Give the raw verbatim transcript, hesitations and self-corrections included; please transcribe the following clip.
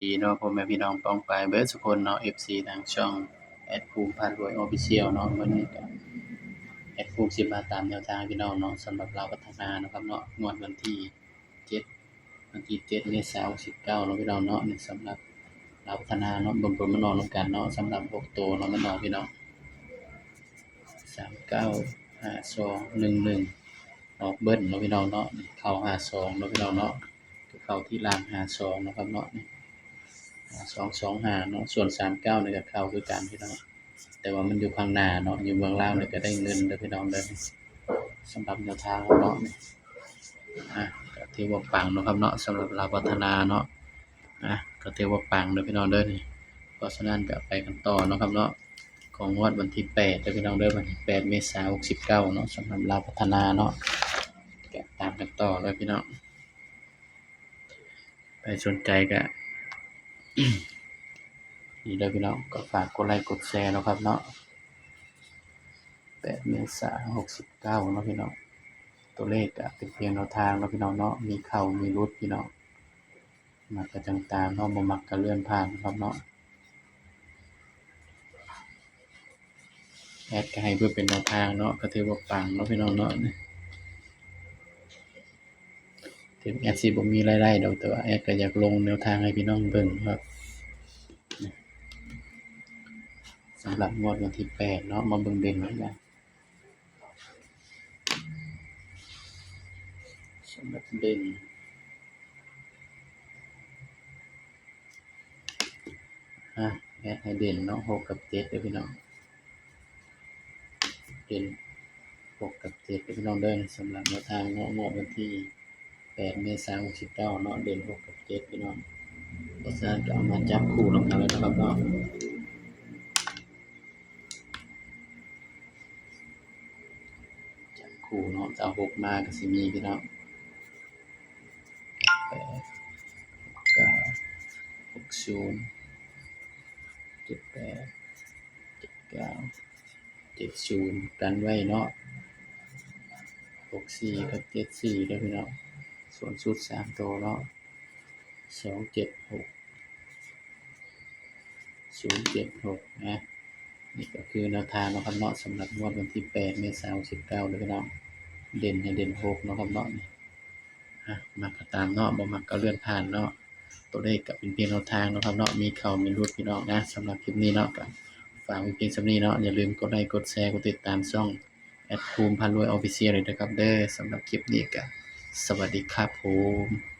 ดีเนาะ พ่อแม่พี่น้องป้องปายเบิดสุคนเนาะ เอฟซี ทางช่องแอดภูมิพารวย Official เนาะ มื้อนี้ก็แอดภูมิสิมาตามแนวทางพี่น้องเนาะ สำหรับลาวพัฒนานะครับเนาะ งวดวันที่เจ็ด วันที่เจ็ดเมษายน หกสิบเก้าเนาะพี่น้องเนาะ นี่สำหรับลาวพัฒนาเนาะ เบิ่งผลมันออกนำกันเนาะ สำหรับหกตัวเนาะ มันออกพี่น้อง สามเก้า ห้าสอง หนึ่งหนึ่ง ออกเบิ้ลเนาะพี่น้องเนาะ เข้า ห้าสอง เนาะพี่น้องเนาะ เข้าที่ล่าง ห้าสอง นะครับเนาะ ห้าสอง สองห้า เนาะ ส่วน สามเก้า นี่ก็เข้าคือกันพี่น้อง แต่ว่ามันอยู่ข้างหน้าเนาะ อยู่เมืองลาวนี่ก็ได้เงินเด้อพี่น้องเด้อ สำหรับแนวทางเนาะ อ่ะ ก็ถือว่าปังเนาะครับเนาะ สำหรับลาวพัฒนาเนาะ อ่ะ ก็ถือว่าปังเด้อพี่น้องเด้อนี่ เพราะฉะนั้นก็ไปกันต่อเนาะครับเนาะ ของงวดวันที่แปดเด้อพี่น้องเด้อ วันที่แปดเมษายน หกสิบเก้าเนาะ สำหรับลาวพัฒนาเนาะ ก็ตามกันต่อเลยพี่น้อง ใครสนใจก็ นี่เด้อพี่น้อง ก็ฝากกดไลค์กดแชร์เนาะครับเนาะ แปดเมษายน หกสิบเก้าเนาะพี่น้อง ตัวเลขก็เป็นเพียงแนวทางเนาะพี่น้องเนาะ มีเข้ามีหลุดพี่น้อง มักก็จั่งตามเนาะ บ่มักก็เลื่อนผ่านนะครับเนาะ แอดก็ให้เพื่อเป็นแนวทางเนาะ ก็ถือว่าปังเนาะพี่น้องเนาะ ถึงแอดสิบ่มีรายได้ดอก แต่ว่าแอดก็อยากลงแนวทางให้พี่น้องเบิ่งครับ สำหรับงวดวันที่แปดเนาะ มาเบิ่งเด่นกันนะ สำหรับเด่น อ่ะ แอดให้เด่นเนาะ หกกับเจ็ดเด้อพี่น้อง เด่น หกกับเจ็ดเด้อพี่น้องเด้อ สำหรับแนวทางเนาะ งวดวันที่แปดเมษายน หกสิบเก้าเนาะ เด่น หกกับเจ็ดพี่น้อง เพราะฉะนั้นก็เอามาจับคู่นำกันเลยนะครับเนาะ จับคู่เนาะ จะเอาหกมาก็สิมีพี่น้อง แปด เก้า หกศูนย์ เจ็ดแปด เจ็ดเก้า เจ็ดศูนย์ กันไว้เนาะ หกสี่ กับ เจ็ดสี่ เด้อพี่น้อง ส่วนชุดสามตัวเนาะ สองเจ็ดหก ศูนย์เจ็ดหก นะ นี่ก็คือแนวทางเนาะครับเนาะ สำหรับงวดวันที่แปดเมษายน หกสิบเก้าเด้อพี่น้อง เด่นให้เด่นหกเนาะครับเนาะ นี่ อ่ะ มักก็ตามเนาะ บ่มักก็เลื่อนผ่านเนาะ ตัวเลขก็เป็นเพียงแนวทางเนาะครับเนาะ มีเข้ามีหลุดพี่น้องนะ สำหรับคลิปนี้เนาะ ก็ฝากไว้เพียงส่ำนี้เนาะ อย่าลืมกดไลค์กดแชร์กดติดตามช่องแอดภูมิพารวย Official เลยนะครับเด้อ สำหรับคลิปนี้ก็สวัสดีครับผม